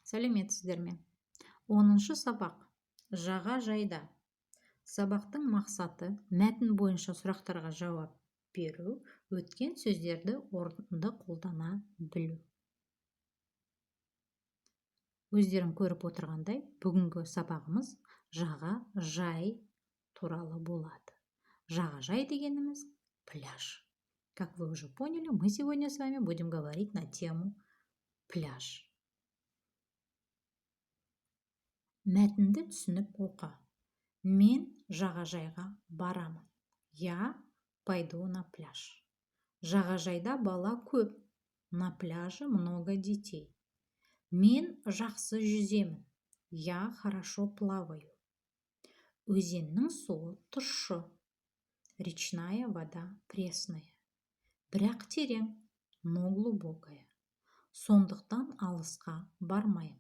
Сәлеметсіздер ме? 10-шы сабақ. Жағажайда. Сабақтың мақсаты мәтін бойынша сұрақтарға жауап беру, өткен сөздерді орынды қолдана білу. Өздерің көріп отырғандай, бүгінгі сабағымыз жағажай туралы болады. Жағажай дегеніміз пляж. Как вы уже поняли, мы сегодня с вами будем говорить на тему пляж. Мәтінді түсініп оқы. Мен жағажайға барамын. Я пойду на пляж. Жағажайда бала көп. На пляже много детей. Мен жақсы жүземін. Я хорошо плаваю. Өзеннің суы тұщы. Речная вода пресная. Бірақ терең, но глубокая. Сондықтан алысқа бармаймын.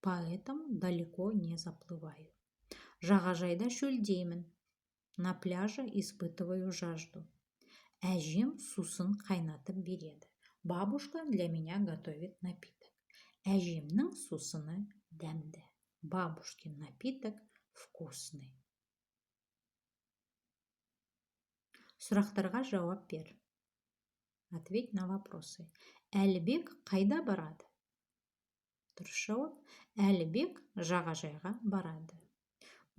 Поэтому далеко не заплываю. Жағажайда шөлдеймін. На пляже испытываю жажду. Әжем сусын қайнатып береді. Бабушка для меня готовит напиток. Әжемнің сусыны дәмді. Бабушкин напиток вкусный. Сұрақтарға жауап бер. Ответь на вопросы. Әлібек қайда барады? Дұрыс жауап. Әлібек жағажайға барады.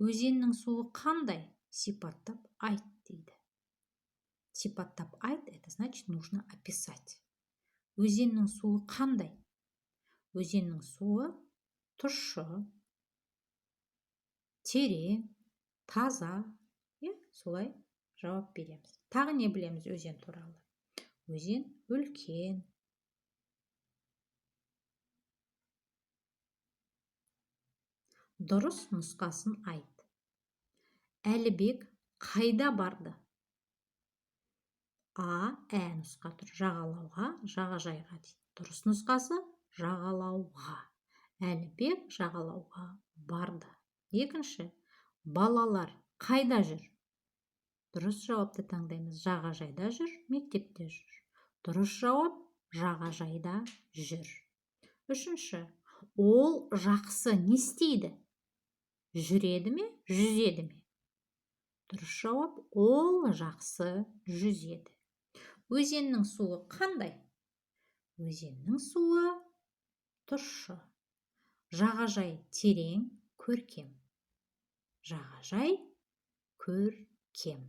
Өзеннің суы қандай? Сипаттап айт дейді. Сипаттап айт, это значит нужно описать. Өзеннің суы қандай? Өзеннің суы тұщы, терең, таза. Солай жауап береміз. Тағы не білеміз өзен туралы? Өзен үлкен. Дұрыс нұсқасын айт. Әлібек қайда барды? А, Ә нұсқа тұр. Жағалауға, жағажайға дейді. Дұрыс нұсқасы жағалауға. Әлібек жағалауға барды. Екінші, балалар қайда жүр? Дұрыс жауапты таңдаймыз. Жағажайда жүр, мектепте жүр. Дұрыс жауап жағажайда жүр. Үшінші, ол жақсы не істейді? Жүреді ме, жүзеді ме? Дұрыс жауап, ол жақсы жүзеді. Өзеннің суы қандай? Өзеннің суы тұщы. Жағажай терең, көркем. Жағажай көркем.